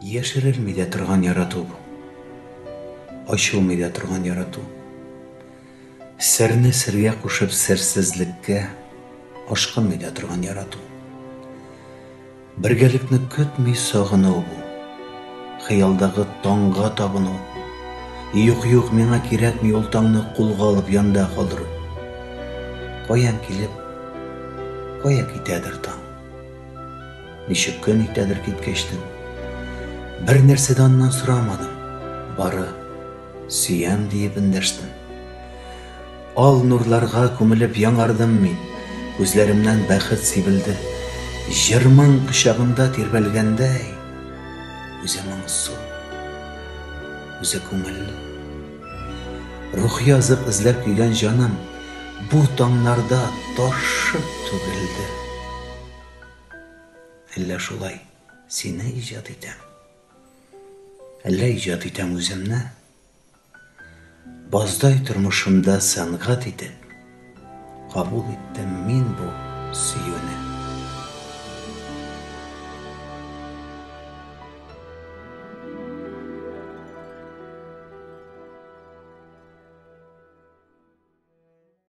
Яшерелми дә торган ярату бу. Ачылмый да торган ярату. Серне сергә кушып серсезлеккә ашкынмый да торган ярату. Бергәлекне көтми сагыну бу. Хыялдагы таңга табыну. Юк, юк, миңа кирәкми ул таңны кулга алып янда калдыру. Каян килеп, кая китәдер таң? Ничек көн итәдер киткәчтен? Бер нәрсә дә аннан сорамадым. Бары сөям диеп эндәштем. Ал нурларга күмелеп яңардым мин, Күзләремнән бәхет сибелде. Җыр-моң кочагында тирбәлгәндәй, Үзе моңсу, үзе күңелле. Рухи азык эзләп көйгән җаным Бу таңнарда ташып түгелде. Әллә шулай сине иҗат итәм, Әллә иҗат итәм үземне? Баздай тормышымда сәнгать итеп Кабул иттем мин бу сөюне.